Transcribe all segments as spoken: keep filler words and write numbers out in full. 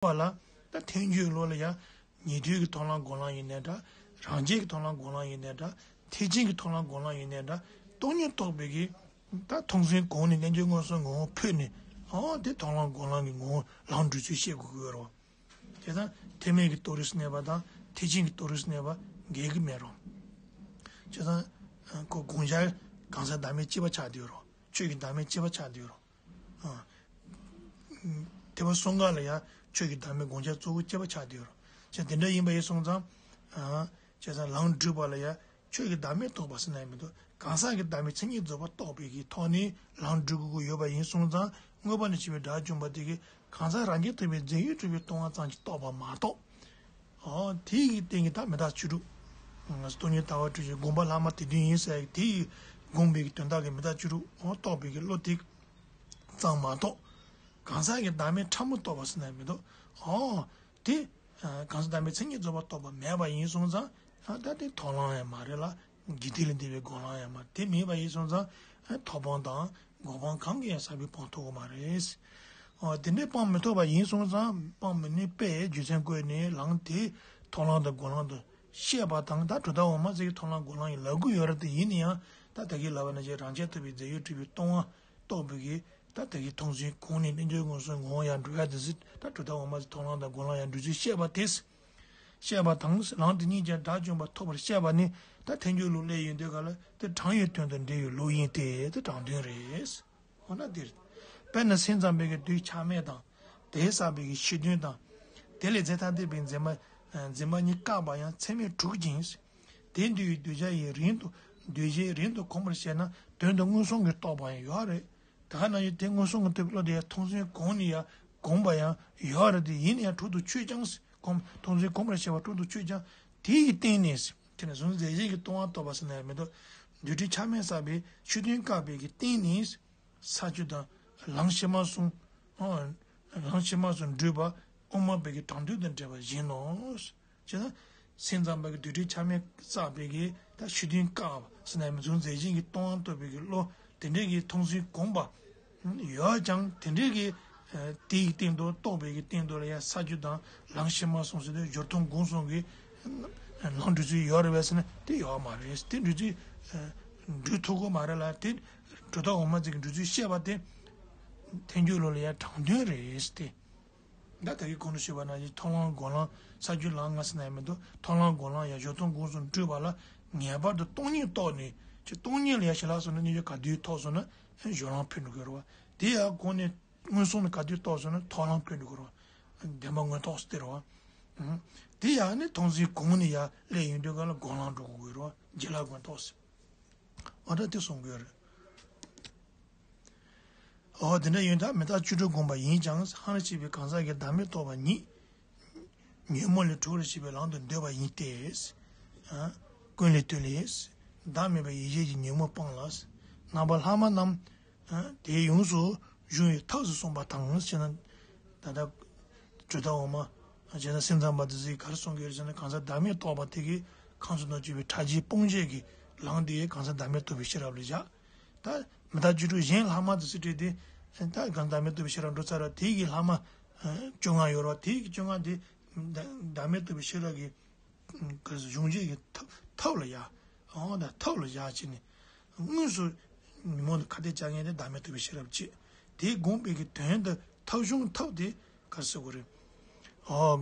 པ་ལ་ད་ཐལ་འགྱུར་བློ་ལ་ཡང་ཉན་ཐོས་ཀྱི་མཐོང་ལམ་སྒོམ་ལམ་ཡིན་ནའི་འདྲ། རང་རྒྱལ་གྱི་མཐོང་ལམ་སྒོམ་ལམ་ཡིན་ནའི་འདྲ། ཐེག་ཆེན་གྱི་མཐོང་ལམ་སྒོམ་ལམ་ཡིན་ནའི་འདྲ། སྟོང་ཉིད་རྟོགས་པའི་གི་ད་མཐོང་ཚུལ་གོང་ནས་རྣལ་འབྱོར་མངོན་སུམ་ངོ་བོ་འཕོས་ནས། ཨོ་དེ་མཐོང་ལམ་སྒོམ་ལམ་གྱི་ངོ་བོ་ལམ་འགྲོ་ཚུལ་ཤེས་དགོས་ཀྱི་ཡོད་རེད་བ། དེ་ད་ཐེག་དམན་གྱི་རྟོགས་རིགས་སུ་གནས་པ་དང་ཐེག་ཆེན་གྱི་རྟོགས་རིགས་སུ་གནས་པ་འགལ་གྱི་མེད་རོ། བྱས་ཙང་ཁོ་དགོངས་འཆར་གང་ཟག་བདག་མེད་གཅིག་པ་ཆགས་བསྡད་ཡོད་རོ། ཆོས་ཀྱི་བདག་མེད་གཅིག་པ་ཆགས་བསྡད་ཡོད་རོ། ཨ། ཐེག་པ་གསུམ་ཀ་ལ་ཡང་ཆོས་ཀྱི་བདག་མེད་དགོངས་འཆར་གཙོ་བོ་གཅིག་པ་ཆགས་བསྡད་ཡོད་རོ། བྱས་དེ་འདྲ་ཡིན་པ་ཡིན་སོང་ཙང་། ཨ། བྱས་ཙང་ལམ་བསྒྲུབ་པ་ལ་ཡང་ཆོས་ཀྱི་བདག་མེད་རྟོགས་པ་ཟེར་ན་ཡང་མི་འདུག་གང་ཟག་གི་བདག་མེད་མཚན་ཉིད་རྫོགས་པ་རྟོགས་པའི་གི་ཐོག་ནས་ལམ་བསྒྲུབ་དགོས་ཀྱི་ཡོད་པ་ཡིན་སོང་ཙང་། མངོན་པ་ནས་བྱས་པའི་དགྲ་བཅོམ་པ་དེ་གིས་གང་ཟག་རང་རྐྱ་ཐུབ་པའི་རྫས་ཡོད་གྲུབ་པའི་སྟོང་པ་ཙམ་གྱིས་རྟོགས་པ་མ་གཏོགས། ཨོ་དེ་ཡི་སྟེང་གི་ད་མི་རྟག་བཅུ་དྲུག་སྟོང་ཉིད་ལྟ་བ་སྤྲོས་བཅས་སྒོམ་པ་ལྷག་མ་དེ་དོན་ཡིན་ཟེར་ཡག་དེ་ཡི་སྒོམ་པའི་གི་དོན་དག་གི་མི་རྟག་བཅུ་དྲུག་ཨོ་རྟོགས་པའི་གི་བློ་དེ་ཙམ་མ་གཏོགས། གང་ཟག་གི་བདག་མེད་ཕྲ་མོ་རྟོགས་པ་ཟེར་ན་མི་འདུག་ཨོ་དེ་གང་ཟག་བདག་མེད་མཚན་ཉིད་རྫོགས་པ་རྟོགས་པ་མེད་པ་ཡིན་སོང་ཙང་། ཨ་ད་དེ་མཐོང་ལམ་ཡང་མ་རེད་ལ། འཇིག་རྟེན་ལས་འདས་པའི་སྒོམ་ལམ་ཡང་མ་རེད། དེ་མེད་པ་ཡིན་སོང་ཙང་། ཨ་ཐོབ་དཔང་དང་སྒོམ་དཔང་གང་གིས་ཡང་ཟབ་པའི་དཔང་ཐོབ་ཀྱི་མ་རེད། ཨོ་དེ་འདྲའི་དཔང་མི་ཐོབ་པ་ཡིན་སོང་ཙང་། དཔང་མི་ནུས་པས་རྒྱུ་མཚན་བཀོད་ནས་ལམ་དེ་མཐོང་ལམ་དང་སྒོམ་ལམ་དུ་བཤད་པ་དང་། ད་གྲུབ་མཐའ་འོག་མ་ཟེར་གྱི་མཐོང་ལམ་སྒོམ་ལམ་ཡིན་ལབ་ཀྱི་ཡོད་རེད། དེ་ཡིན་ན་ཡང་ད་ད་གིན་ལབ་པ་ནང་བཞིན་རང་རྐྱ་ཐུབ་པའི་རྫས་ཡོད་གྲུབ་པའི་སྟོང་པ་རྟོགས་པའི་གི་ད་ད་གིན་མཐོང་ཚུལ་གོང་ནས་རྣལ་འབྱོར་མངོན་སུམ་ངོ་བོ་ཡར་འགྲོ་ཡ་དེ་ཟེར། ད་གྲུབ་མཐའ་འོག་མ་ཟེར་མཐོང་ལམ་དང་སྒོམ་ལམ་ཡར་འགྲོ་ཚུལ་བཤད་པ་དེ། བཤད་པ་དང་། ལམ་དེ་ཉིད་ཀྱང་དགྲ་བཅོམ་པ་ཐོབ་པར་བཤད་པ་ནི། ད་ཐལ་འགྱུར་བློ་སླེབས་ཡོང་དུས་ག་ལ་དེ་དྲང་ཡོད་དོན་དང་འབྲེལ་ཡོད་ལུགས་ཡིན་ཏེ། དེ་དྲང་དོན་རེད། འོ་ན་འདིར། དཔེར་ན་སེམས་ཙམ་པའི་གི་གདུལ་བྱ་མེད་དང་། དེས་བསགས་པའི་གི་ཕྱི་དོན་དང་། དེ་ལས་རྫས་ཐ་དད་པའི་འཛིན་པ། འཛིན་པ་གཉིས་བཀག་པ་ཡང་ཚད་མས་གྲུབ་ཅིང་། དེ་འདུལ་བའི་གདུལ་བྱ་ཡིན་རིང་དུ། གདུལ་བྱའི་རིང་དུ་གོམས་པར་བཤད་ན་དོན་དུ་མངོན་སུམ་གྱིས་རྟོགས་པ་ཡང་ཡོད་རེད། ད་ག་ནང་བཞིན་དེ་མངོན་སུམ་གྱིས་རྟོགས་པའི་བློ་དེ་ཡང་མཐོང་ཚུལ་གོང་ནས་ཡང་གོམས་པ་ཡང་ཡོད་རེད། དེ་ཡིན་ན་ཡང་གྲུབ་ཏུ་ཆུད་ཀྱང་། གོམས་མཐོང་ཚུལ་གོམས་པར་བཤད་པ་གྲུབ་ཏུ་ཆུད་ཀྱང་། དེ་ཡི་སྟེང་ནས་དེ་ནི་གཟུང་འཛིན་རྫས་གཞན་གྱིས་སྟོང་པ་རྟོགས་པ་ཟེར་ན་ཡང་མི་འདུག་འདུལ་བྱའི་ཆ་མེད་བསགས་པའི་ཕྱི་དོན་བཀག་པའི་གི་སྟེང་ནས་ས་བཅུ་དང་ལམ་ཕྱི་མ་གསུམ། ལམ་ཕྱི་མ་གསུམ་བསྒྲུབ་པ་དབུ་མ་པའི་གི་དྲང་དོན་དང་འབྲེལ་བ་བཞིན་ནོ། ཅེ་ན། སེམས་ཙམ་པ་གི་འདུལ་བྱའི་ཆ་མེད་བསགས་པའི་གི་ད་ཕྱི་དོན་བཀག་པ་ཟེར་ན་ཡང་མི་འདུག་འཛིན་རྫས་གཞན་གྱིས་སྟོང་པ་རྟོགས་པའི་གི་བློ་དེ་འདྲའི་གི་མཐོང་ཚུལ་གོམས་པ་ཡོད་ཀྱང་། དེ་འདྲའི་གི་དེའི་སྟེང་དུ་རྟོགས་པའི་གི་སྟེང་དུ་ལ་ཡང་ས་བཅུ་དང་ལམ་ཕྱི་མ་གསུམ་ཟེར་དུས་སྦྱོར་མཐོང་སྒོམ་གསུམ་གྱི་ལམ་འགྲོ་ཚུལ་ཡོད་རེད་པས་ཟེར་ན་དེ་ཡོད་མ་རེད། དེ་འགྲོ་ཚུལ་འགྲོ་ཐུབ་ཀྱི་མ་རེད་ལ། དེ་གྲུབ་མཐའ་འོག་མ་ཟེར་གྱི་འགྲོ་ཚུལ་བཤད་པ་དེ་ཐལ་འགྱུར་བློ་ལ་ཡང་དྲང་དོན་རེད་དེ། ད་ད་གིན་གོང་དུ་ཞུས་པ་ནང་བཞིན་མཐོང་ལམ་སྒོམ་ལམ་ས་བཅུ་ལམ་ལྔ་ཟེར་ན་ཡང་མི་འདུག་མཐོང་ལམ་སྒོམ་ལམ་ཡང་སྦྱོར་མཐོང་སྒོམ་གསུམ་སྤྲོས་པ་ལ་ངེས་པར་དུ་སྟོང་ཉིད་རྟོགས་ནས། ཅིག་སྟོང་ཉིད་ལ་ཡང་ཞི་ལྷག་སོང་ན་རྣལ་འབྱོར་ག་དུས་ཐོབ་སོང་ན་སྦྱོར་ལམ་འཕེལ་འགྲོ་གི་རེད་བ། དེ་ཡང་གོང་ནས་མངོན་སུམ་ལ་ག་དུས་རྟོགས་སོང་ན་མཐོང་ལམ་འཕེལ་འགྲོ་གི་རེད་བ། བདེན་པ་མངོན་རྟོགས་སུ་སྟེར་བ། དེ་ཡང་ནི་མཐོང་ཚུལ་གོང་ནས་ཡར་སླེབས་ཡོང་དུས་ག་ལ་སྒོམ་ལམ་འགྲོ་དགོས་ཀྱི་རེད་བ། རྗེས་ལ་མངོན་རྟོགས་ཟེར། འོ་ད་དེ་གསུང་གི་ཡོད་རེད། འོ་དེ་འདྲ་ཡིན་ད་མི་རྟག་བཅུ་དྲུག་བསྒོམས་པ་ཡིན་ཀྱང་། སྔར་བཤད་པའི་གང་ཟག་གི་བདག་མེད་རྟོགས་པ་ཉིད། ཉོན་མོངས་ལས་གྲོལ་བར་བྱེད་པའི་ལམ་དུ་འདོད་པ་ཡིན་ཏེ། ཀུན་ལས་བཏུས་ལས། བདག་མེད་པའི་ཡེ་ཤེས་ཀྱི་ཉོན་མོངས་སྤངས་ལ། རྣམ་པ་ལྷག་མ་རྣམས་དེ་ཡོངས་སུ་གཞོམ་པའི་ཐབས་སུ་གསུངས་པ་དང་། ཞེ་ན། ད་ལྟ་གྲུབ་མཐའ་འོག་མ་ཞེ་ན་སེམས་ཙམ་པ་དེ་ཚོས་ག་རེ་གསུང་གི་ཡོད་ཟེར་ན། གང་ཟག་བདག་མེད་རྟོགས་པ་དེ་གིས་ཁམས་གསུམ་དང་བཅས་པའི་ཕྲ་རྒྱས་སྤོང་བྱེད་ཀྱི་ལམ་དེ་གང་ཟག་བདག་མེད་རྟོགས་པའི་ཤེས་རབ་ལ་བཞག་ད་མི་རྟག་བཅུ་དྲུག་གཞན་ལྷག་མ་དེ་ཚོ་བྲིས་ཏེ། ད་གང་ཟག་བདག་མེད་རྟོགས་པའི་ཤེས་རབ་འགྲོ་ཚར་བ་དེ་གི་ལྷག་མ་བཅོ་ལྔ་ཡོད་རེད་བ། དེ་གི་བཅོ་ལྔ་དེ་བདག་མེད་རྟོགས་པའི་ཤེས་རབ་ཀྱི་ག་རེ་ཟེར། སྦྱོང་བྱེད་ཀྱི་ཐབས་ཐབས་ལ་ཡ། འོ་ད་ཐབས་ལ་བཞག་བྱས་ནས་དངོས་སུ་ཉོན་མོངས་དང་ཁ་གཏད་བཅག་མཁན་དེ་བདག་མེད་རྟོགས་པའི་ཤེས་རབ་བྱེད། དེ་སྒོམ་པའི་གི་དོན་དུ་ཐབས་སྦྱོང་ཐབས་དེ་ག་རེ་ཟེར་དགོས་རེད། འོ།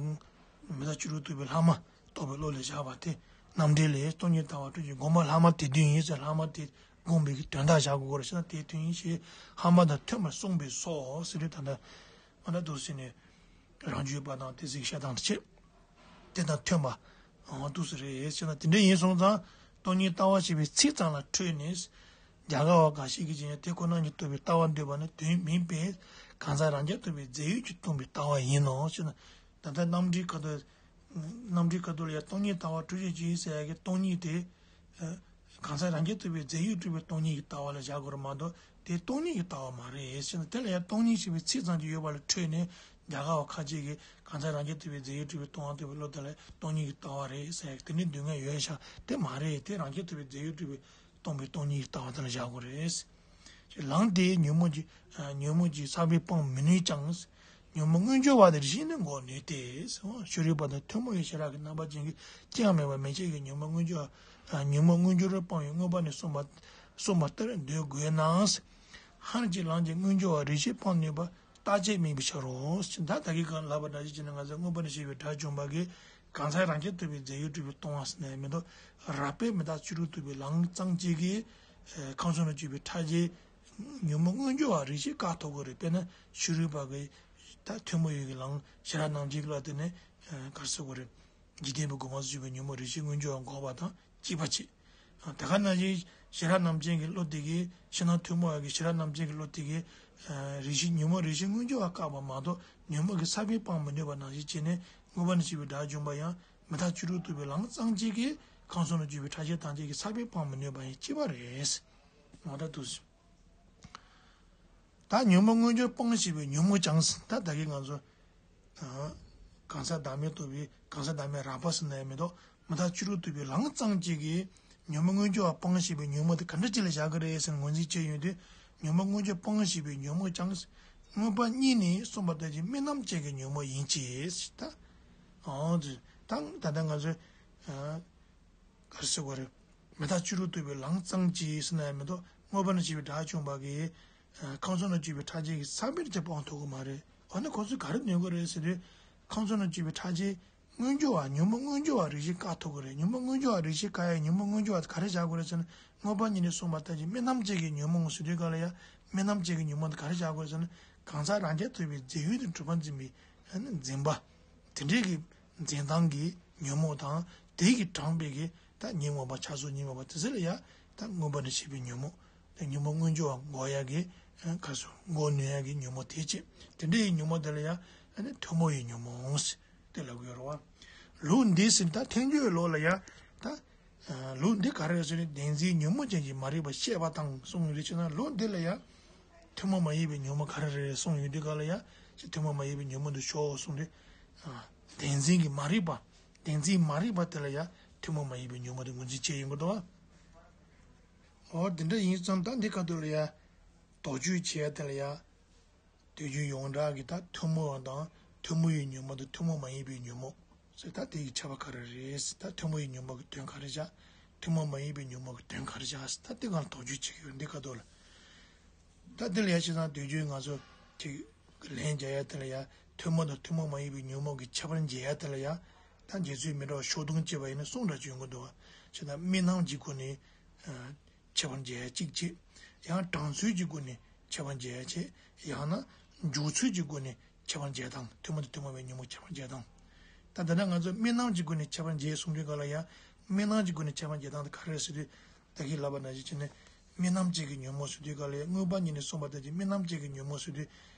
མི་རྟག་བཅུ་དྲུག་རྟོགས་པའི་ལྷག་མ་རྟོགས་པའི་བློ་ལ་བཞག་པ་དེ། རྣམ་འགྲེལ་ལས་སྟོང་ཉིད་ལྟ་བ་སྤྲོས་བཅས་སྒོམ་པ་ལྷག་མ་དེ་དོན་ཡིན་ཟེར། ལྷག་མ་དེ་སྒོམ་པའི་གི་དོན་དག་བཞག་དགོས་རེད་ཟེར་ན། དེ་དོན་ཡིན་ཞེས་ལྷག་མ་དང་མཐུན་པར་གསུངས་པས་སོ་ཟེར་དུས། ད་ལྟ་ང་ད་འདུག་ཟེར་ནས་རང་རྒྱུད་པ་དང་དེ་ཚིག་བཤད་སྟངས་དེ་བྱེད། དེ་དང་མཐུན་པ་འདུག་སེ་རེད་ཟེར་ན། དེ་འདྲ་ཡིན་སོང་ཙང་སྟོང་ཉིད་ལྟ་བ་ཞེས་པའི་ཚིག་ཙམ་ལ་འཕྲོས་ནས། རྒྱ་གར་བ་འགའ་ཞིག་གིས་ཀྱང་དེ་ཁོ་ན་ཉིད་རྟོགས་པའི་ལྟ་བ་འདོད་པ་ནི་དོན་མིན་པས། གང་ཟག་རང་རྐྱ་རྟོགས་པའི་རྫས་ཡོད་ཀྱིས་སྟོང་པའི་ལྟ་བ་ཡིན་ནོ་ཞེ་ན། ད་ལྟ་རྣམ་འགྲེལ་ཁ་ཐུག་རྣམ་འགྲེལ་ཁ་ཐུག་ལ་ཡང་སྟོང་ཉིད་ལྟ་བ་སྤྲོས་བྱེད་ཀྱི་ཟེར་ཡ་གི་སྟོང་ཉིད་དེ། གང་ཟག་རང་རྐྱ་རྟོགས་པའི་རྫས་ཡོད་གྲུབ་པའི་སྟོང་ཉིད་ཀྱི་ལྟ་བ་ལ་བཞག་དགོས་རེད་མ་གཏོགས། དེ་སྟོང་ཉིད་ཀྱི་ལྟ་བ་མ་རེད་ཟེར་ན། དེ་ལ་ཡང་སྟོང་ཉིད་ཞེས་པའི་ཚིག་ཙམ་ཅིག་ཡོད་པ་ལ་འཕྲོས་ནས། རྒྱ་གར་བ་ཁ་ཅིག་གིས་གང་ཟག་རང་རྐྱ་རྟོགས་པའི་རྫས་ཡོད་གྲུབ་པའི་སྟོང་པ་རྟོགས་པའི་བློ་དེ་ལ་སྟོང་ཉིད་ཀྱི་ལྟ་བ་རེད་ཟེར་ཡ་གི་དེ་འདྲའི་འདོད་མཁན་ཡོད་ཤག་དེ་མ་རེད། དེ་རང་རྐྱ་རྟོགས་པའི་རྫས་ཡོད་གྲུབ་པའི་སྟོང་པའི་སྟོང་ཉིད་ཀྱི་ལྟ་བ་དེ་ལ་བཞག་དགོས་རེད། ལམ་དེ་ཉོན་མོངས་ཀྱི་ཉོན་མོངས་ཀྱི་ས་བོན་སྤང་མི་ནུས་ཀྱང་། ཉོན་མོངས་མངོན་གྱུར་བ་དེ་རེ་ཞིག་ནི་འགོག་ནུས་ཏེ། ཕྱི་རོལ་པ་དང་ཐུན་མོང་བའི་ཤེས་རབ་ཀྱི་རྣམ་པ་ཅན་གྱི་ཅི་ཡང་མེད་པ་མན་ཆད་ཀྱི་ཉོན་མོངས་མངོན་གྱུར་བ། ཉོན་མོངས་མངོན་གྱུར་རུ་སྤངས་པའི་མངོན་པ་ནས་གསུངས་པ་གསུངས་པ་ལྟར་འདོད་དགོས་ན། ཧར་གྱི་ལམ་གྱི་མངོན་གྱུར་བ་རེ་ཞིག་སྤང་ནུས་པ་རྟག་ཆད་མིན་པའི་ཕྱིར་རོ། ད་ད་གིན་གང་ལབ་པ་ནང་བཞིན་བྱས་ན་ང་ཚོ་མངོན་པ་ནས་བཤད་པའི་དགྲ་བཅོམ་པ་གིས་གང་ཟག་རང་རྐྱ་ཐུབ་པའི་རྫས་ཡོད་གྲུབ་པའི་སྟོང་པ་ཟེར་ནས་མི་འདུག་རགས་པས་མི་རྟག་བཅུ་དྲུག་རྟོགས་པའི་ལམ་ཙམ་གཅིག་གིས་ཁམས་གསུམ་ལ་སྤྱོད་པའི་ཕྲ་རྒྱས་ཉོན་མོངས་མངོན་གྱུར་བ་རེ་ཞིག་བཀག་ཐུབ་ཀྱི་རེད། དཔེར་ན་ཕྱི་རོལ་པ་གིས་ད་ཐུན་མོང་ཡུལ་གྱི་ལམ་ཤེས་རབ་རྣམ་འབྱེད་ཀྱི་བློ་དེ་ནས་ག་རེ་ཟེར་དགོས་རེད། འཇིག་རྟེན་པའི་སྒོ་མང་དུ་སྤྱོད་པའི་ཉོན་མོངས་རེ་ཞིག་མངོན་གྱུར་བ་འགོག་པ་དང་གཅིག་པ་བྱེད། དེ་ག་ནང་བཞིན་ཤེས་རབ་རྣམ་འབྱེད་ཀྱི་བློ་དེ་གིས་ཕྱི་ནང་ཐུན་མོང་བ་གི་ཤེས་རབ་རྣམ་འབྱེད་ཀྱི་བློ་དེ་གིས་རེ་ཞིག་ཉོན་མོངས་རེ་ཞིག་མངོན་གྱུར་བ་བཀག་པ་མ་གཏོགས་ཉོན་མོངས་ཀྱི་ས་བོན་སྤང་མི་ནུས་པ་ནང་བཞིན་བྱས་ནས་མངོན་པ་ནས་བཤད་པའི་དགྲ་བཅོམ་པ་ཡང་མི་རྟག་བཅུ་དྲུག་རྟོགས་པའི་ལམ་ཙམ་གཅིག་གིས་ཁམས་གསུམ་ལ་སྤྱོད་པའི་ཕྲ་རྒྱས་ཐམས་ཅད་ཀྱི་ས་བོན་སྤང་མི་ནུས་པ་ཡང་གཅིག་པ་རེད། ངོ་སྤྲོད་དུ། ད་ཉོན་མོངས་མངོན་གྱུར་སྤངས་ཞེས་པའི་ཉོན་མོངས་ཀྱང་ད་ད་གིན་ང་ཚོ་གང་ཟག་བདག་མེད་རྟོགས་པའི་གང་ཟག་བདག་མེད་རགས་པ་ཟེར་ན་ཡང་མི་འདུག་མི་རྟག་བཅུ་དྲུག་རྟོགས་པའི་ལམ་ཙམ་གཅིག་གིས་ཉོན་མོངས་མངོན་གྱུར་བ་སྤངས་ཞེས་པའི་ཉོན་མོངས་དེ་ག་འདྲ་ཅིག་ལ་བཞག་གི་རེད་ཟེར་ངོས་འཛིན་བྱས་ཡོང་དུས་ཉོན་མོངས་མངོན་གྱུར་སྤངས་ཞེས་པའི་ཉོན་མོངས་ཀྱང་མངོན་པ་གཉིས་ནས་གསུངས་པ་ལྟར་གྱི་དམིགས་རྣམ་ཅན་གྱི་ཉོན་མོངས་ཡིན་གྱི། ད་ཨང་ད་ད་ལྟ་ང་ཚོས་ག་རེ་ཟེར་དགོས་རེད། མི་རྟག་བཅུ་དྲུག་རྟོགས་པའི་ལམ་ཙམ་གྱིས་ཟེར་ན་ཡང་མི་འདུག་མངོན་པ་ནས་བཤད་པའི་དགྲ་བཅོམ་པ་གིས་ཁམས་གསུམ་ལ་སྤྱོད་པའི་ཕྲ་རྒྱས་ཀྱི་ས་བོན་དེ་སྤང་ཐུབ་ཀྱི་མ་རེད། འོ་ན་ཁོ་ཚོས་ག་རེ་འདོན་གྱི་རེད་ཟེར་དུས་ཁམས་གསུམ་ལ་སྤྱོད་པའི་ཕྲ་རྒྱས་མངོན་གྱུར་བ་ཉོན་མོངས་མངོན་གྱུར་བ་རེ་ཞིག་བཀག་ཐུབ་ཀྱི་རེད། ཉོན་མོངས་མངོན་གྱུར་བ་རེ་ཞིག་བཀག་ཡ་ཉོན་མོངས་མངོན་གྱུར་བ་ག་རེ་བཞག་དགོས་རེད་ཟེར་ན་མངོན་པ་གཉིས་ནས་གསུངས་པ་ལྟར་གྱི་དམིགས་རྣམ་ཅན་གྱི་ཉོན་མོངས་ཟེར་དུས་ག་ལ་ཡ་དམིགས་རྣམ་ཅན་གྱི་ཉོན་མོངས་དེ་ག་རེ་བཞག་དགོས་རེད་ཟེར་ན་གང་ཟག་རང་རྐྱ་ཐུབ་པའི་རྫས་ཡོད་དུ་གྲུབ་པར་འཛིན་པའི་འཛིན་པ། དེ་འདྲའི་གི་འཛིན་སྟངས་ཀྱི་ཉོན་མོངས་དང་དེ་གིས་དྲངས་པའི་གི་ད་ཉོན་མོངས་པ་ཆགས་སོགས་ཉོན་མོངས་པ་དེ་ཚོ་ལ་ཡ་ད་མངོན་པ་ནས་བཤད་པའི་ཉོན་མོངས་ཉོན་མོངས་མངོན་གྱུར་བ་འགོག་ཡ་གི་ག་སོ་འགོག་ནུས་ཡ་གི་ཉོན་མོངས་དེ་བྱེད་དེ་འདྲའི་གི་ཉོན་མོངས་དེ་ལ་ཡ་ཐུན་མོང་བའི་ཉོན་མོངས་དེ་ལབ་ཀྱི་ཡོད་རེད་བ། ལུགས་འདི་ཟེར་ད་ཐལ་འགྱུར་ལུགས་ལ་ཡ་ད་ལུགས་འདི་ག་རེ་ཟེར་ན་བདེན་འཛིན་ཉོན་མོངས་ཅན་གྱི་མ་རིག་པ་བཤད་པ་དང་གསུངས་ཡོད་རེད་ཅེ་ན་ལུགས་འདི་ལ་ཡ། ཐུན་མོང་མ་ཡིན་པའི་ཉོན་མོངས་ག་རེ་རེད་གསུངས་ཡོང་དུས་ག་ལ་ཡ། ཅི་ཐུན་མོང་མ་ཡིན་པའི་ཉོན་མོངས་འདི་ཤོག་གསུངས་ཏེ། བདེན་འཛིན་གྱི་མ་རིག་པ། བདེན་འཛིན་མ་རིག་པ་དེ་ལ་ཡ། ཐུན་མོང་མ་ཡིན་པའི་ཉོན་མོངས་དེ་ངོས་འཛིན་བྱས་ཡོང་གི་འདུག་བ། འོ་དེ་འདྲ་ཡིན་ཙང་ད་འདི་ཁ་ཐུག་ལ་ཡ། དོགས་གཅོད་བྱས་དེ་ལ་ཡ། དོན་བརྗོད་ཡོངས་གྲགས་ཀྱི་ད་ཐུན་མོང་བ་དང་ཐུན་མོང་བའི་ཉོན་མོངས་དང་ཐུན་མོང་མ་ཡིན་པའི་ཉོན་མོངས། ཟེར་ད་དེ་ཡི་ཁྱད་པར་ག་རེ་རེད་ཟེར་ད་ཐུན་མོང་བའི་ཉོན་མོངས་ཀྱི་དོན་ག་རེ་བྱ། ཐུན་མོང་མ་ཡིན་པའི་ཉོན་མོངས་ཀྱི་དོན་ག་རེ་བྱ་ཟེར་ད་དེ་གང་དོགས་གཅོད་བྱེད་ཀྱི་ཡོད་འདི་ཁ་ཐུག་ལ། ད་དེ་ལ་ཡ་བྱས་ཙང་དོན་བརྗོད་ང་ཚོ་ཅིག་ལན་རྒྱག་ཡ་དེ་ལ་ཡ་ཐུན་མོང་དང་ཐུན་མོང་མ་ཡིན་པའི་ཉོན་མོངས་ཀྱི་ཁྱད་པར་འབྱེད་ཡ་དེ་ལ་ཡ་ད་འབྱེད་ཚུལ་མི་འདྲ་བ་ཕྱོགས་བསྡོམས་བྱས་པ་ཡིན་ན་གསུམ་འདྲ་བྱུང་གི་འདུག་བ། བྱས་ཙང་དམིགས་རྣམ་གྱི་སྒོ་ནས་ཁྱད་པར་འབྱེད་ཡ་གཅིག་བྱས། ཡང་གྲངས་ཚོད་ཀྱི་སྒོ་ནས་ཁྱད་པར་འབྱེད་ཡ་བྱས། ཡང་ན་འཇོག་ཚུལ་གྱི་སྒོ་ནས་ཁྱད་པར་འབྱེད་སྟངས་ཐུན་མོང་དང་ཐུན་མོང་བའི་ཉོན་མོངས་ཁྱད་པར་འབྱེད་སྟངས། ད་ད་ལྟ་ང་ཚོ་དམིགས་རྣམ་གྱི་སྒོ་ནས་ཁྱད་པར་འབྱེད་གསུང་དུས་ག་ལ་ཡ། དམིགས་རྣམ་གྱི་སྒོ་ནས་ཁྱད་པར་འབྱེད་སྟངས་དེ་ག་རེ་རེད་ཟེར་དུས། ད་གིན་ལབ་པ་ནང་བཞིན་བྱས་ནས། དམིགས་རྣམ་ཅན་གྱི་ཉོན་མོངས་ཟེར་དུས་ག་ལ་ཡ་མངོན་པ་ཉིད་ནས་གསུངས་པ་ལྟར་གྱི་དམིགས་རྣམ་ཅན་གྱི་ཉོན་མོངས་ཟེར་དུས།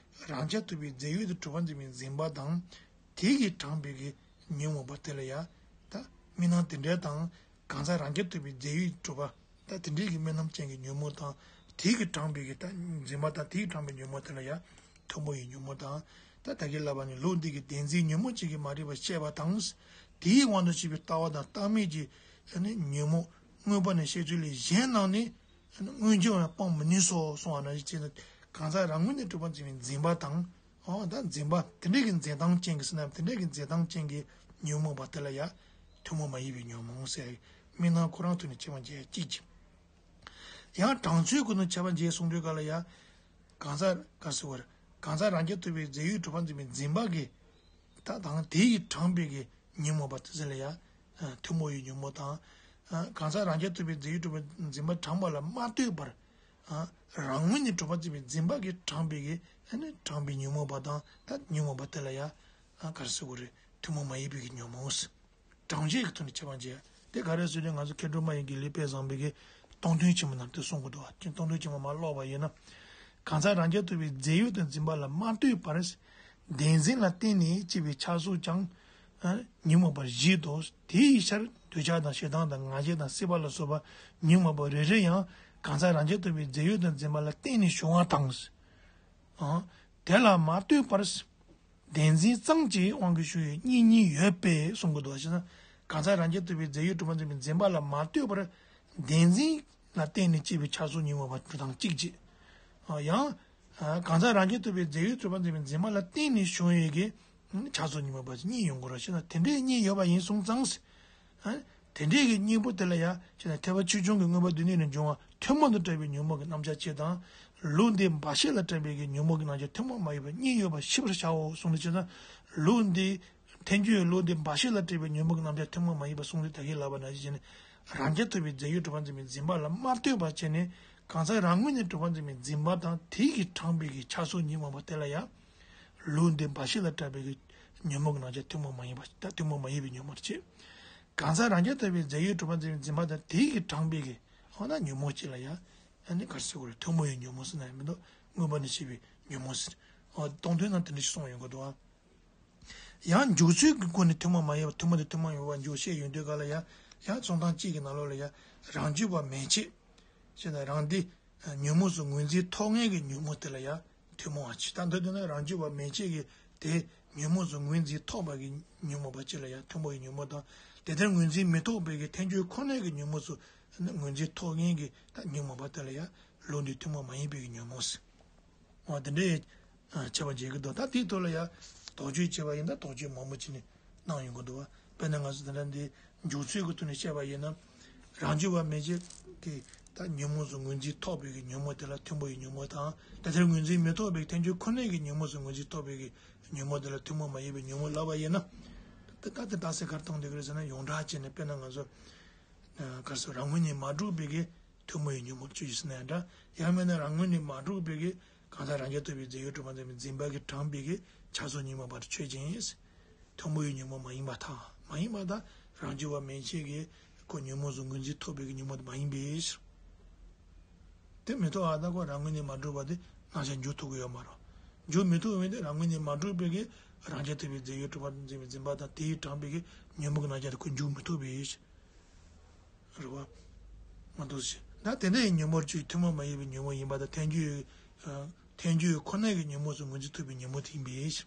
རང་རྐྱ་ཐུབ་པའི་རྫས་ཡོད་དུ་གྲུབ་པར་འཛིན་པའི་འཛིན་པ་དང་། དེ་གིས་དྲངས་པའི་གི་ཉོན་མོངས་པ་དེ་ལ་ཡ། ད་དམིགས་རྣམ་དེ་འདྲ་དང་། གང་ཟག་རང་རྐྱ་ཐུབ་པའི་རྫས་ཡོད་གྲུབ་པ། ད་དེ་འདྲའི་གི་དམིགས་རྣམ་ཅན་གྱི་ཉོན་མོངས་དང་། དེ་གིས་དྲངས་པའི་གི་ད་འཛིན་པ་དང་དེ་གིས་དྲངས་པའི་ཉོན་མོངས་དེ་ལ་ཡ། ཐུན་མོང་བའི་ཉོན་མོངས་དང་། ད་ད་གིན་ལབ་པ་ནི་ལུགས་འདི་གི་བདེན་འཛིན་ཉོན་མོངས་ཅན་གྱི་མ་རིག་པ་བཤད་པ་དང་། དེའི་དབང་དུ་བྱས་པའི་ལྟ་བ་དང་ལྟ་མིན་གྱི་ཉོན་མོངས་མངོན་པ་ནས་བཤད་ཚུལ་ལས་གཞན་རྣམས་ནི། མངོན་གྱུར་བ་སྤང་མི་ནུས་སོ་གསུངས་པ་ནང་བཞིན་བྱས་ན་གང་ཟག་རང་ངོས་ནས་གྲུབ་པར་འཛིན་པའི་འཛིན་པ་དང་། འོ་ད་འཛིན་པ་དེ་འདྲའི་གི་འཛིན་སྟངས་ཅན་གྱི་ཟེར་ན་དེ་འདྲའི་གི་འཛིན་སྟངས་ཅན་གྱི་ཉོན་མོངས་པ་དེ་ལ་ཡ་ཐུན་མོང་མ་ཡིན་པའི་ཉོན་མོངས་ཟེར་དམིགས་རྣམ་ཁོ་རང་ཐོག་ནས་ཁྱད་པར་འབྱེད་གཅིག་གི། ཡང་གྲངས་ཚོད་ཀུན་ཏུ་ཁྱད་པར་འབྱེད་གསུང་དུས་ག་ལ་ཡ། གང་ཟག་ག་ཟེར་བར། གང་ཟག་རང་རྐྱ་ཐུབ་པའི་རྫས་ཡོད་གྲུབ་པར་འཛིན་པའི་འཛིན་པ་གི། ད་དང་དེ་ཡིས་དྲངས་པའི་གི་ཉོན་མོངས་པ་དེ་ཚོ་ལ་ཡ། ཐུན་མོང་བའི་ཉོན་མོངས་དང་། གང་ཟག་རང་རྐྱ་ཐུབ་པའི་རྫས་ཡོད་གྲུབ་པའི་འཛིན་པ་དྲངས་པ་ལ་མ་ལྟོས་པར། རང་ངོས་ནས་གྲུབ་པར་འཛིན་པའི་འཛིན་པ་གིས་དྲངས་པའི་གི། དྲངས་པའི་ཉོན་མོངས་པ་དང་ད་ཉོན་མོངས་པ་དེ་ལ་ཡ། ག་རེ་ཟེར་དགོས་རེད་ཐུན་མོང་མ་ཡིན་པའི་གི་ཉོན་མོངས། གྲངས་ཀྱི་ཐོག་ནས་ཁྱད་པར་འབྱེད་ཡ། དེ་ག་རེ་ཟེར་ན་ང་ཚོ་མཁས་གྲུབ་སྨྲ་བའི་དགེ་ལེགས་དཔལ་བཟང་པོའི་གི་སྟོང་ཐུན་ཆེན་མོ་ནང་དུ་གསུང་གི་འདུག་བ། ཅིག་སྟོང་ཐུན་ཆེན་མོ་མར་ཀློག་པ་ཡིན་ན། གང་ཟག་རང་རྐྱ་ཐུབ་པའི་རྫས་ཡོད་དུ་འཛིན་པ་ལ་མ་ལྟོས་པར། བདེན་འཛིན་ལ་བརྟེན་ནས་སྐྱེས་པའི་ཆགས་སོགས་ཀྱང་། ཉོན་མོངས་པར་བཞེད་དོ། དེ་ཡི་ཕྱིར་འདོད་ཆགས་དང་ཞེ་སྡང་དང་ང་རྒྱལ་དང་སྲེད་པ་ལ་སོགས་པ་ཉོན་མོངས་པ་རེ་རེ་ཡང་གང་ཟག་རང་རྐྱ་ཐུབ་པའི་རྫས་ཡོད་དུ་འཛིན་པ་ལ་བརྟེན་ནས་བྱུང་བ་དང་། དེ་ལ་མ་ལྟོས་པར། བདེན་འཛིན་ཙམ་གྱི་དབང་གིས་བྱུང་བའི་གཉིས་གཉིས་ཡོད་པས་གསུང་གི་འདུག་ཞེ་ན། གང་ཟག་རང་རྐྱ་ཐུབ་པའི་རྫས་ཡོད་གྲུབ་པར་འཛིན་པའི་འཛིན་པ་ལ་མ་ལྟོས་པར། བདེན་འཛིན་ལ་བརྟེན་ནས་སྐྱེས་པའི་ཆགས་སོགས་ཉོན་མོངས་པ་གྲུབ་སྟངས་གཅིག་བྱས། ཡང་ གང་ཟག་རང་རྐྱ་ཐུབ་པའི་རྫས་ཡོད་གྲུབ་པར་འཛིན་པའི་འཛིན་པ་ལ་བརྟེན་ནས་བྱུང་བའི་གི་ཆགས་སོགས་གཉིས་མ་པ་གཉིས་ཡོང་དགོས་ར་ཞེ་ན། དེ་འདྲའི་གཉིས་ཡོད་པ་ཡིན་སོང་ཙང་། དེ་འདྲའི་གི་གཉིས་པོ་དེ་ལ་ཡ་ཞེ་ན། ཐེག་པ་ཆོས་འབྱུང་གི་མངོན་པ་སྡུད་ནས་ནི་འབྱུང་བ་ཐུན་མོང་དུ་གྲགས་པའི་ཉོན་མོངས་ཀྱི་རྣམ་གཞག་སྤྱི་དང་། ལུགས་འདིའི་འབའ་ཞིག་ལ་གྲགས་པའི་གི་ཉོན་མོངས་ཀྱི་རྣམ་གཞག་ཐུན་མོང་མ་ཡིན་པ་གཉིས་ཡོད་པ་ཤེས་པར་བྱའོ་གསུངས་ནས་ཅི་ལྟར། ལུགས་འདི་ཐལ་འགྱུར་ལུགས་འདི་འབའ་ཞིག་ལ་གྲགས་པའི་ཉོན་མོངས་ཀྱི་རྣམ་གཞག་ཐུན་མོང་མ་ཡིན་པ་གསུངས་ཏེ། ད་གིན་ལབ་པ་ནང་བཞིན་བྱས་ནས་རང་རྐྱ་ཐུབ་པའི་རྫས་ཡོད་གྲུབ་པར་འཛིན་པའི་འཛིན་པ་ལ་མ་ལྟོས་པར་བྱས་ནས། གང་ཟག་རང་ངོས་ནས་གྲུབ་པར་འཛིན་པའི་འཛིན་པ་དང་དེ་གིས་དྲངས་པའི་གི་ཆགས་སོགས་གཉིས་མ་པ་དེ་ལ་ཡང་། ལུགས་འདི་འབའ་ཞིག་ལ་གྲགས་པའི་གི་ཉོན་མོངས་ཀྱི་རྣམ་གཞག་ཐུན་མོང་མ་ཡིན་པ་དང་ཐུན་མོང་མ་ཡིན་པའི་ཉོན་མོངས་རེད། གང་ཟག་རང་རྐྱ་ཐུབ་པའི་རྫས་ཡོད་གྲུབ་པར་འཛིན་པའི་འཛིན་པ་དང་དེ་གིས་དྲངས་པའི་གི་འོ་ན་ཉོན་མོངས་གཅིག་ལ་ཡང་། ཨ་ནི་ག་རེ་ཟེར་དགོས་རེད། ཐུན་མོང་བའི་ཉོན་མོངས་ཟེར་ན་ཡང་མི་འདུག་སྔོན་པ་ནས་བཤད་པའི་ཉོན་མོངས་ཟེར། འོ་སྟོང་ཐུན་ནང་དེ་འདྲ་ཞིག་གསུངས་ཡོང་གི་འདུག་ཨ། ཡང་འཇུག་ཚུལ་གྱི་སྒོ་ནས་ཐུན་མོང་མ་ཡིན་པ་ཐུན་མོང་དང་ཐུན་མོང་མ་ཡིན་པ་འཇུག་བཤད་ཡོང་དུས་ག་ལ་ཡང་། ཡང་རྩོམ་སྟངས་གཅིག་གི་ནང་ལོགས་ལ་ཡང་རང་རྒྱུད་པ་མན་ཆད་ཞེ་ན། རང་འདི་ཉོན་མོངས་སུ་ངོས་འཛིན་ཐོབ་མཁན་གྱི་ཉོན་མོངས་དེ་ལ་ཡང་ཐུན་མོང་བ་གཅིག་ད་འདོད་དེ་ན་རང་རྒྱུད་པ་མན་ཆད་ཀྱི་དེ་ཉོན་མོངས་སུ་ངོས་འཛིན་ཐོབ་པ་གི་ཉོན་མོངས་པ་གཅིག་ལ་ཡང་ཐུན་མོང་བའི་ཉོན་མོངས་དང་། དེ་ལྟར་ངོས་འཛིན་མི་ཐོབ་པའི་གི་ཐལ་འགྱུར་ཁོ་ནའི་གི་ཉོན་མོངས་སུ་ངོས་འཛིན་ཐོབ་མཁན་གྱི་ད་ཉོན་མོངས་པ་དེ་ལ་ཡང་ལུགས་འདི་ཐུན་མོང་མ་ཡིན་པའི་གི་ཉོན་མོངས་ཟེར། འོ་དེ་འདྲའི་ཁྱབ་པ་འབྱེད་ཀྱི་འདུག་ད་དེའི་ཐོག་ལ་ཡང་དོགས་གཅོད་བྱས་པ་ཡིན་ན་དོགས་གཅོད་མང་པོ་བྱས་ནས་གནང་ཡོང་གི་འདུག་བ། དཔེར་ན་ང་ཚོ་དེ་འདྲ་འདི་འཇུག་ཚུལ་གྱི་ཐོག་ནས་བཤད་པ་ཡིན་ན། རང་རྒྱུད་པ་མན་ཆད་ཀྱིས་ད་ཉོན་མོངས་སུ་ངོས་འཛིན་ཐོབ་པའི་གི་ཉོན་མོངས་དེ་ལ་ཐུན་མོང་བའི་ཉོན་མོངས་དང་། དེ་ལྟར་ངོས་འཛིན་མི་ཐོབ་པའི་ཐལ་འགྱུར་ཁོ་ནའི་གི་ཉོན་མོངས་སུ་ངོས་འཛིན་ཐོབ་པའི་གི་ཉོན་མོངས་དེ་ལ་ཐུན་མོང་མ་ཡིན་པའི་ཉོན་མོངས་ལབ་པ་ཡིན་ན། ད་ད་དེ་རྟགས་གསལ་ག་རེ་གཏོང་བསྡད་ཀྱི་རེད་ཟེར་ན། ཡོངས་གྲགས་བྱས་ནས་དཔེར་ན་ང་ཚོ་ག་རེ་ཟེར། རང་ངོས་ནས་མ་གྲུབ་པའི་གི་ཐུན་མོང་བའི་ཉོན་མོངས་ཆོས་ཅན་ཟེར་ན་ཡང་འདྲ། ཡང་མིན་ན་རང་ངོས་ནས་མ་གྲུབ་པའི་གི་གང་ཟག་རང་རྐྱ་ཐུབ་པའི་རྫས་ཡོད་གྲུབ་པར་འཛིན་པའི་འཛིན་པ་གིས་དྲངས་པའི་གི་ཆགས་སོགས་གཉིས་མ་པ་ཆོས་ཅན། ཐུན་མོང་བའི་ཉོན་མོངས་མ་ཡིན་པར་ཐལ། མ་ཡིན་པར་ཐལ། རང་རྒྱུད་པ་མན་ཆད་ཀྱིས་ཁོ་ཉོན་མོངས་སུ་ངོས་འཛིན་ཐོབ་པའི་གི་ཉོན་མོངས་དེ་མ་ཡིན་པའི་ཕྱིར། དེ་མི་ཐོབ་པར་ཐལ། ཁོ་རང་ངོས་ནས་མ་གྲུབ་པ་དེ་རྣམ་གཞག་འཇུག་ཐུབ་ཀྱི་ཡོད་མ་རེད། འཇུག་མི་ཐུབ་པ་ཡིན་ཏེ་རང་ངོས་ནས་མ་གྲུབ་པའི་གི་རང་རྐྱ་ཐུབ་པའི་རྫས་ཡོད་གྲུབ་པར་འཛིན་པའི་འཛིན་པ་དང་དེས་དྲངས་པའི་གི་ཉོན་མོངས་ཀྱི་རྣམ་གཞག་དེ་ཁོ་འཇུག་མི་ཐུབ་པའི་ཕྱིར། རེད་བ། མ་འདུག་ཟེར། ད་དེ་འདྲ་ཡི་ཉོན་མོངས་ཆོས་ཐུན་མོང་མ་ཡིན་པའི་ཉོན་མོངས་ཡིན་པ་དང་། ཐལ་འགྱུར་ཡོད། ཐལ་འགྱུར་ཡོད་ཁོ་ནའི་གི་ཉོན་མོངས་སུ་ངོས་འཛིན་ཐུབ་པའི་ཉོན་མོངས་དེ་ཡིན་པའི་ཕྱིར།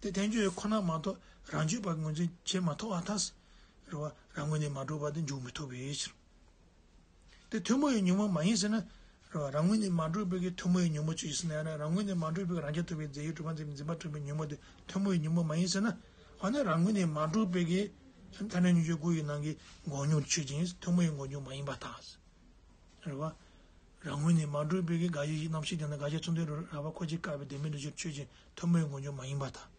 དེ་ཐལ་འགྱུར་ཡོད་ཁོ་ན་མ་གཏོགས་རང་རྒྱུད་པ་ངོས་འཛིན་བྱེད་མ་ཐུབ་པར་ཐལ། རེད་བ། རང་ངོས་ནས་མ་གྲུབ་པ་དེ་འཇུག་མི་ཐུབ་པའི་ཕྱིར། དེ་ཐུན་མོང་བའི་ཉོན་མོངས་མ་ཡིན་ཟེར་ན། རེད་བ། རང་ངོས་ནས་མ་གྲུབ་པའི་གི་ཐུན་མོང་བའི་ཉོན་མོངས་ཆོས་ཅན་ཟེར་ན་ཡང་ན། རང་ངོས་ནས་མ་གྲུབ་པའི་གི་རང་རྐྱ་ཐུབ་པའི་རྫས་ཡོད་གྲུབ་པར་འཛིན་པའི་འཛིན་པ་དྲངས་པའི་ཉོན་མོངས་དེ་ཐུན་མོང་བའི་ཉོན་མོངས་མ་ཡིན་ཟེར་ན། འོ་ན་རང་ངོས་ནས་མ་གྲུབ་པའི་གི་ཐ་སྙད་སྙོམས་འཇུག་དགུ་ཡི་ནང་གི་འགོག་སྙོམས་ཆོས་ཅན། ཐུན་མོང་བའི་འགོག་སྙོམས་མ་ཡིན་པར་ཐལ། རེད་བ། རང་ངོས་ནས་མ་གྲུབ་པའི་གི་དགག་བྱའི་རྣམ་ཤེས་དེ་ནི་དགག་བྱ་མཚུངས་ལྡན་རང་རིག་པ་ཁོ་ཅིག་བཀག་པའི་བདེན་མེད་འགྲོ་འཆར་ཆོས་ཅན། ཐུན་མོང་བའི་འགོག་སྙོམས་མ་ཡིན་པར་ཐལ།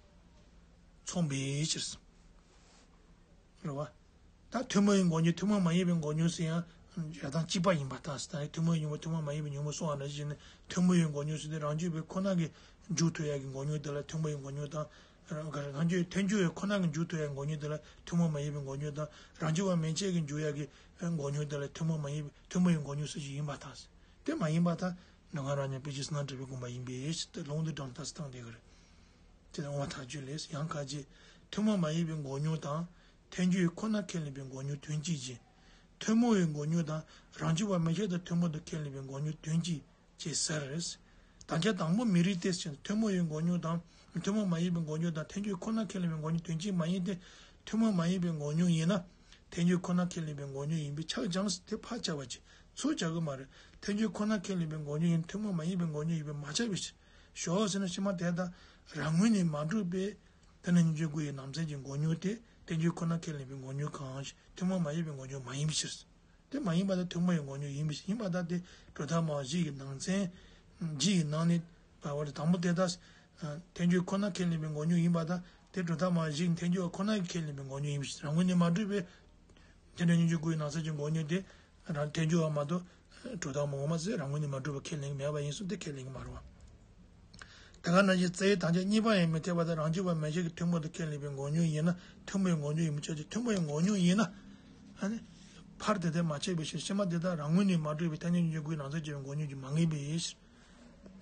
མཚུངས་པའི་ཕྱིར། རེད་བ། ད་ཐུན་མོང་བའི་འགོག་སྙོམས་ཐུན་མོང་མ་ཡིན་པའི་འགོག་སྙོམས་ཟེར་ཡང་ཡང་དག་གཅིག་པ་ཡིན་པར་ཐལ་ཟེར། ད་ཐུན་མོང་བའི་ཉོན་མོངས་ཐུན་མོང་མ་ཡིན་པའི་ཉོན་མོངས་སོགས་པ་འདྲ་ཞིག་ནི་ཐུན་མོང་བའི་འགོག་སྙོམས་ཟེར་ཏེ། རང་རྒྱུད་པའི་ཁོ་ན་གི་འཇུག་ཐུབ་ཡག་གི་འགོག་སྙོམས་དེ་ལ་ཐུན་མོང་བའི་འགོག་སྙོམས་དང་། རང་རང་རྒྱུད་ཐལ་འགྱུར་ཡོད་ཁོ་ན་གི་འཇུག་ཐུབ་ཡག་འགོག་སྙོམས་དེ་ལ་ཐུན་མོང་མ་ཡིན་པའི་འགོག་སྙོམས་དང་། རང་རྒྱུད་པ་མན་ཆད་ཀྱི་འཇུག་ཡག་གི་འགོག་སྙོམས་དེ་ལ་ཐུན་མོང་མ་ཡིན་པའི་ཐུན་མོང་བའི་འགོག་སྙོམས་ཟེར་ཞིག་ཡིན་པར་ཐལ། དེ་མ་ཡིན་པར་ཐལ། ནམ་མཁའ་རང་ཉིད་དཔེ་བྱད་ཕྱི་ནང་འབྲེལ་བའི་དགོངས་པ་ཡིན་པའི་ཕྱིར་ཏེ། ལུང་འདི་དྲངས་ཐལ་ཟེར་སྟངས་དེ་ག་རེད། དེ་ལ་དབང་ཐལ་འགྱུར་ལས། ཡང་ཁ་ཅིག་ཐུན་མོང་མ་ཡིན་པའི་འགོག་སྙོམས་དང་། ཐལ་འགྱུར་ཁོ་ན་ཁས་ལེན་པའི་འགོག་སྙོམས་དོན་གཅིག་ཅན། ཐུན་མོང་བའི་འགོག་སྙོམས་དང་རང་རྒྱུད་པ་མན་ཆད་དང་ཐུན་མོང་དུ་ཁས་ལེན་པའི་འགོག་སྙོམས་དོན་གཅིག་ཅེས་ཟེར། དམ་བཅའ་དང་པོ་མི་རིགས་ཏེ་ཟེར། ཐུན་མོང་བའི་འགོག་སྙོམས་དང་། ཐུན་མོང་མ་ཡིན་པའི་འགོག་སྙོམས་དང་ཐལ་འགྱུར་ཁོ་ན་ཁས་ལེན་པའི་འགོག་སྙོམས་དོན་གཅིག་མ་ཡིན་ཏེ། ཐུན་མོང་མ་ཡིན་པའི་འགོག་སྙོམས་ཡིན་ན། ཐལ་འགྱུར་ཁོ་ན་ཁས་ལེན་པའི་འགོག་སྙོམས་ཡིན་པས་ཁྱབ་ཀྱང་ཟེར། དེ་ཕར་ཁྱབ་པ་ཅིག་ཚུར་ཁྱབ་ཀྱི་མ་རེད། ཐལ་འགྱུར་ཁོ་ན་ཁས་ལེན་པའི་འགོག་སྙོམས་ཡིན་ན་ཐུན་མོང་མ་ཡིན་པའི་འགོག་སྙོམས་ཡིན་པས་མ་ཁྱབ་པའི་ཕྱིར། ཞོག་ཟེར་ན་ཕྱི་མ་དེ་དག་རང་ངོས་ནས་མ་གྲུབ་པའི་ཐ་སྙད་སྙོམས་འཇུག་དགུ་ཡི་ནང་ཚན་གྱི་འགོག་སྙོམས་དེ་ཐལ་འགྱུར་ཁོ་ན་ཁས་ལེན་པའི་འགོག་སྙོམས་གང་ཞིག་ཐུན་མོང་མ་ཡིན་པའི་འགོག་སྙོམས་མ་ཡིན་པའི་ཕྱིར། དེ་མ་ཡིན་པ་དང་ཐུན་མོང་བའི་འགོག་སྙོམས་ཡིན་པའི་ཕྱིར། ཡིན་པ་དང་དེ་གྲུབ་མཐའ་མང་བ་བཞི་ཡི་ནང་ཚན། བཞི་ཡི་ནང་ནས་བར་བར་དང་པོ་དེ་དག་ཐལ་འགྱུར་ཁོ་ན་ཁས་ལེན་པའི་འགོག་སྙོམས་ཡིན་པ་དང་། དེ་གྲུབ་མཐའ་མང་བ་བཞི་ཡི་ཐལ་འགྱུར་བ་ཁོ་ན་ཡིས་ཁས་ལེན་པའི་འགོག་སྙོམས་ཡིན་པའི་ཕྱིར། རང་ངོས་ནས་མ་གྲུབ་པའི་ཐ་སྙད་སྙོམས་འཇུག་དགུ་ཡི་ནང་ཚན་གྱི་འགོག་སྙོམས་དེ། རང་ཐལ་འགྱུར་བ་མ་གཏོགས་གྲུབ་མཐའ་མང་བ་མ་ཟད་རང་ངོས་ནས་མ་གྲུབ་པ་ཁས་ལེན་གྱི་མེད་པ་ཡིན་ཙང་དེ་ཁས་ལེན་གྱི་མ་རེད་བ། དེ་ག་ནང་བཞིན་རྩ་བའི་དམ་བཅའ་གཉིས་པ་ཡང་མི་འཐད་པ་དང་། རང་རྒྱུད་པ་མན་ཆད་ཀྱིས་ཐུན་མོང་དུ་ཁས་ལེན་པའི་འགོག་སྙོམས་ཡིན་ན་ཐུན་མོང་བའི་འགོག་སྙོམས་ཡིན་པས་ཁྱབ་ཀྱི། ཐུན་མོང་བའི་འགོག་སྙོམས་ཡིན་ན། ཨ་ནི། ཕར་དེ་ལྟར་མ་ཁྱབ་པའི་ཕྱིར། ཕྱི་མ་དེ་དག་རང་ངོས་ནས་མ་གྲུབ་པའི་ཐ་སྙད་སྙོམས་འཇུག་དགུའི་ནང་ཚན་གྱི་འགོག་སྙོམས་ཀྱིས་མ་ངེས་པའི་ཕྱིར།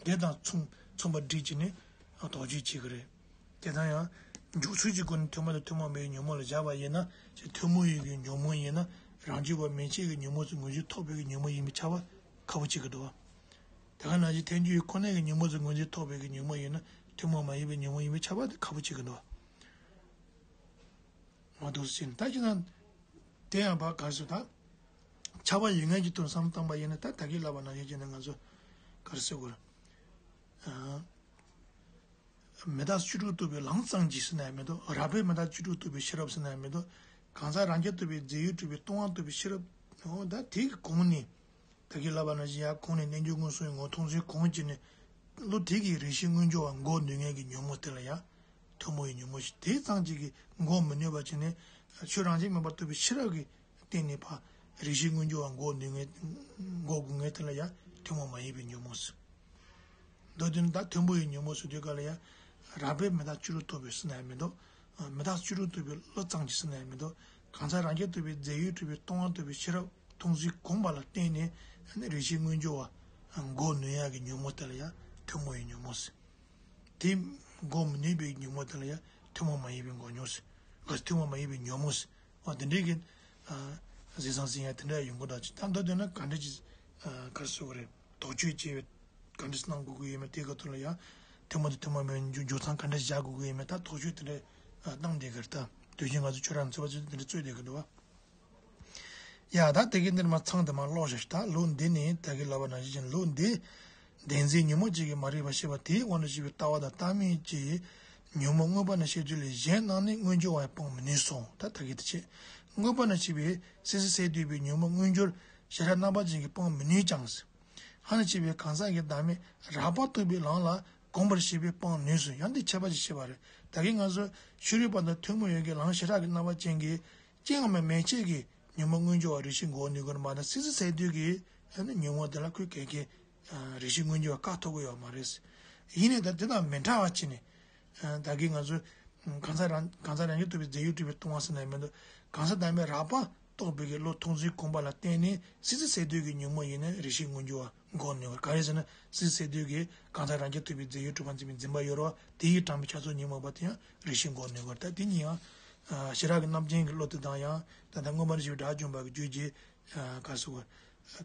དེ་དང་མཚུངས་མཚུངས་པར་སྒྲིག་བྱས་ནས་དོགས་གཅོད་བྱེད་ཀྱི་རེད། དེ་དང་ཡང་། འཇུག་ཚུལ་གྱི་སྒོ་ནས་ཐུན་མོང་དང་ཐུན་མོང་མེད་པའི་ཉོན་མོངས་ལ་སྦྱར་བ་ཡིན་ན། ཅེས་ཐུན་མོང་བའི་གི་ཉོན་མོངས་ཡིན་ན། རང་རྒྱུད་པ་མན་ཆད་ཀྱི་ཉོན་མོངས་སུ་ངོས་འཛིན་ཐོབ་པའི་གི་ཉོན་མོངས་ཡིན་པས་ཁྱབ་པ་ཁག་པོ་ཆགས་ཀྱི་འདུག་དེ་ག་ནང་བཞིན་ཐལ་འགྱུར་ཁོ་ནའི་གི་ཉོན་མོངས་སུ་ངོས་འཛིན་ཐོབ་པའི་གི་ཉོན་མོངས་ཡིན་ན་ཐུན་མོང་མ་ཡིན་པའི་ཉོན་མོངས་ཡིན་པས་ཁྱབ་པ་དེ་ཁག་པོ་ཆགས་ཀྱི་འདུག་མ་གཏོགས་ཟིན། ད་ཅི་ན། དེ་ཡང་བ་ག་སུ་དང་། ཁྱབ་པ་ཡོད་ངེས་ཀྱི་དོན་བསམ་བློ་བཏང་པ་ཡིན་ན། ད་ད་གིན་ལབ་པ་ནང་བཞིན་བྱས་ན་ང་ཚོ། ག་རེ་ཟེར་དགོས་རེད། ཨ། མི་རྟག་བཅུ་དྲུག་རྟོགས་པའི་ལམ་ཙམ་གྱིས་ཟེར་ན་ཡང་མི་འདུག་རགས་པས་མི་རྟག་བཅུ་དྲུག་རྟོགས་པའི་ཤེས་རབ་ཟེར་ན་ཡང་མི་འདུག་གང་ཟག་རང་རྐྱ་རྟོགས་པའི་རྫས་ཡོད་གྲུབ་པའི་སྟོང་པ་རྟོགས་པའི་ཤེས་རབ། འོ་ད་དེ་གི་གོང་ནས། ད་གིན་ལབ་པ་ནང་བཞིན་ཡང་གོང་ནས་རྣལ་འབྱོར་མངོན་སུམ་ཡི་ངོ་བོ་མཐོང་ཚུལ་གོང་གཅིག་ནས། བློ་དེ་གིས་རེ་ཞིག་མངོན་གྱུར་བ་འགོག་ནུས་ངེས་ཀྱི་ཉོན་མོངས་དེ་ལ་ཡང་ཐུན་མོང་བའི་ཉོན་མོངས་ཤིག་དེ་ཙམ་གཅིག་གིས་འགོག་མི་ནུས་པ་བྱས་ནས། ཆོས་རང་བཞིན་མིན་པར་རྟོགས་པའི་ཤེས་རབ་ཀྱི་སྟེང་ནས་ཕར་རེ་ཞིག་མངོན་གྱུར་བ་འགོག་ནུས་ངེས། འགོག་དགོས་ངེས་དེ་ལ་ཡང་ཐུན་མོང་མ་ཡིན་པའི་ཉོན་མོངས་ཟེར། མདོར་བསྡུས་ན་ད་ཐུན་མོང་བའི་ཉོན་མོངས་ཟེར་དུས་སྐབས་ལ་ཡང་། རགས་པས་མི་རྟག་བཅུ་དྲུག་རྟོགས་པའི་ཟེར་ན་ཡང་མི་འདུག་མི་རྟག་བཅུ་དྲུག་རྟོགས་པའི་བློ་ཙམ་གྱིས་ཟེར་ན་ཡང་མི་འདུག་གང་ཟག་རང་རྐྱ་རྟོགས་པའི་རྫས་ཡོད་གྲུབ་པའི་སྟོང་པ་རྟོགས་པའི་ཤེས་རབ་མཐོང་ཚུལ་གོང་མ་ལ་བརྟེན་ནས་རེ་ཞིག་མངོན་གྱུར་བ་འགོག་ནུས་ཡག་གི་ཉོན་མོངས་དེ་ལ་ཡང་ཐུན་མོང་བའི་ཉོན་མོངས་ཟེར། དེ་འགོག་མི་ནུས་པའི་ཉོན་མོངས་དེ་ལ་ཡང་ཐུན་མོང་མ་ཡིན་པའི་འགོག་ཉོན་ཟེར། ཨ། ཐུན་མོང་མ་ཡིན་པའི་ཉོན་མོངས་ཟེར། འོ་དེ་འདྲའི་གི། ཨ། ཟེར་སང་ཟིན་ཡང་དེ་འདྲ་ཡོང་གི་འདུག་ཅི་ད་མདོར་བསྡུས་ན་ག་འདྲ་ཅིག་ཨ། ག་རེ་ཟེར་དགོས་རེད། དོགས་གཅོད་བྱས་པའི་ག་འདྲ་ཞིག་གནང་དགོས་ཀྱི་ཡོད་མེད་དེ་ག་ཐོག་ལ་ཡང་། ཐུན་མོང་དང་ཐུན་མོང་མིན་འཇོག་འཇོག་སྟངས་ག་འདྲ་ཞིག་བཞག་དགོས་ཀྱི་ཡོད་མེད་ད་དོགས་གཅོད་དེ་འདྲ་ཨ། གནང་བསྡད་ཀྱི་རེད་ད། དེ་བཞིན་ང་ཚོ་ཆོས་ར་འཚོལ་བ་ཚོས་དེ་འདྲ་རྩོད་བསྡད་ཀྱི་འདུག་བ། ཡ་ད་དེ་གི་འདིར་མ་ཚང་དེ་མ་ཀློག་བཞག་ད་ལུགས་འདི་ནི་ད་གི་ལབ་པ་ནང་བཞིན་ལུགས་འདི། བདེན་འཛིན་ཉོན་མོངས་གཅིག་གིས་མ་རིག་པ་ཤེས་པ་དེའི་དབང་དུ་བྱས་པའི་ལྟ་བ་དང་ལྟ་མིན་གྱི་ཉོན་མོངས་མངོན་པ་ནས་ཤེས་ཚུལ་ལས་གཞན་སྣང་ནས་མངོན་གྱུར་བ་ཡང་སྤང་མི་ནུས་སོ། ད་ད་གི་དེ་བྱས། མངོན་པ་ནས་ཤེས་པའི་སྲིད་རྩེར་གསལ་འདུས་པའི་ཉོན་མོངས་མངོན་གྱུར་ཤེས་རབ་རྣམ་པ་ཅན་གྱིས་སྤང་མི་ནུས་ཀྱང་། ཧ་ནས་ཕྱེ་བའི་གང་ཟག་གི་བདག་མེད་རགས་པ་རྟོགས་པའི་ལམ་ལ་གོམས་པར་བྱེད་པས་སྤང་ནུས་སོ། ཡང་འདི་ཁྱད་པར་ཅིག་བྱེད་པ་རེད། ད་གིན་ང་ཚོ་ཕྱི་རོལ་པ་དང་ཐུན་མོང་ཡུལ་གྱི་ལམ་ཤེས་རབ་ཀྱི་རྣམ་པ་ཅན་གྱི་ཅི་ཡང་མེད་མན་ཆད་ཀྱི་ཉོན་མོངས་མངོན་གྱུར་བ་རེ་ཞིག་འགོག་ནུས་ཀྱི་མ་གཏོགས་སྲིད་རྩེར་གསལ་འདུས་ཀྱི་ཉོན་མོངས་དེ་ལ་ཁོས་གལ་གལ་རེ་ཞིག་མངོན་གྱུར་བ་བཀག་ཐུབ་ཀྱི་ཡོད་མ་རེད། ཡིན་ནའི་ད་དེ་དང་མི་འདྲ་བ་ཅིག་ནས། ད་གིན་ང་ཚོས་གང་ཟག་རང་གང་ཟག་རང་རྐྱ་རྟོགས་པའི་རྫས་ཡོད་གྲུབ་པའི་སྟོང་པ་ཟེར་ན་མི་འདུག་གང་ཟག་བདག་མེད་རགས་པ་རྟོགས་པའི་གི་བློ་མཐོང་ཚུལ་གོམས་པ་ལ་བརྟེན་ནས་སྲིད་རྩེར་གསལ་འདུས་ཀྱི་ཉོན་མོངས་ཡིན་ན་རེ་ཞིག་མངོན་གྱུར་བ་འགོག་ནུས་པར། ག་རེ་ཟེར་ན་སྲིད་རྩེར་གསལ་འདུས་ཀྱི་གང་ཟག་རང་རྐྱ་རྟོགས་པའི་རྫས་ཡོད་གྲུབ་པ་འཛིན་པའི་འཛིན་པ་ཡོད་རེད་བ། དེ་ཡིས་དྲངས་པའི་ཆ་ཚུལ་ཉོན་མོངས་པ་དེ་ཡང་རེ་ཞིག་འགོག་ནུས་པར། ད་དེ་གཉིས་ཡང་ཤེས་རབ་ཀྱི་རྣམ་ཅན་གྱི་བློ་དེ་དང་ཡང་ད་ལྟ་མངོན་པར་ཤེས་པའི་དགྲ་བཅོམ་པ་གི་རྒྱུད་ཀྱི་ག་རེ་ཟེར་དགོས།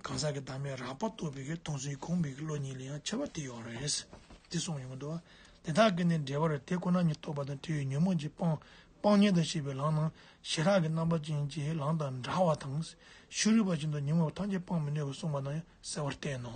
གང་ཟག་གི་བདག་མེད་རགས་པ་རྟོགས་པའི་གི་མཐོང་ཚུལ་གོམས་པའི་གི་བློ་གཉིས་ལ་ཡང་ཁྱད་པར་དེ་ཡོད་རེད། དེ་གསུངས་ཡོང་གི་འདུག་དེ་དག་གི་ནི་འགྲེལ་པར་དེ་ཁོ་ན་ཉིད་རྟོགས་པ་དང་བྲལ་བའི་ཉོན་མོངས་ཀྱི་སྤང་སྤང་ཉིད་དུ་བྱེད་པའི་ལམ་རྣམས་ཤེས་རབ་ཀྱི་རྣམ་པ་ཅན་གྱི་ལམ་དང་འདྲ་བ་དང་། ཕྱི་རོལ་པ་བཞིན་དུ་ཉོན་མོངས་པ་ཐམས་ཅད་སྤང་མི་ནུས་པར་གསུངས་པ་དང་ཡང་གསལ་བར་བསྟན་ནོ།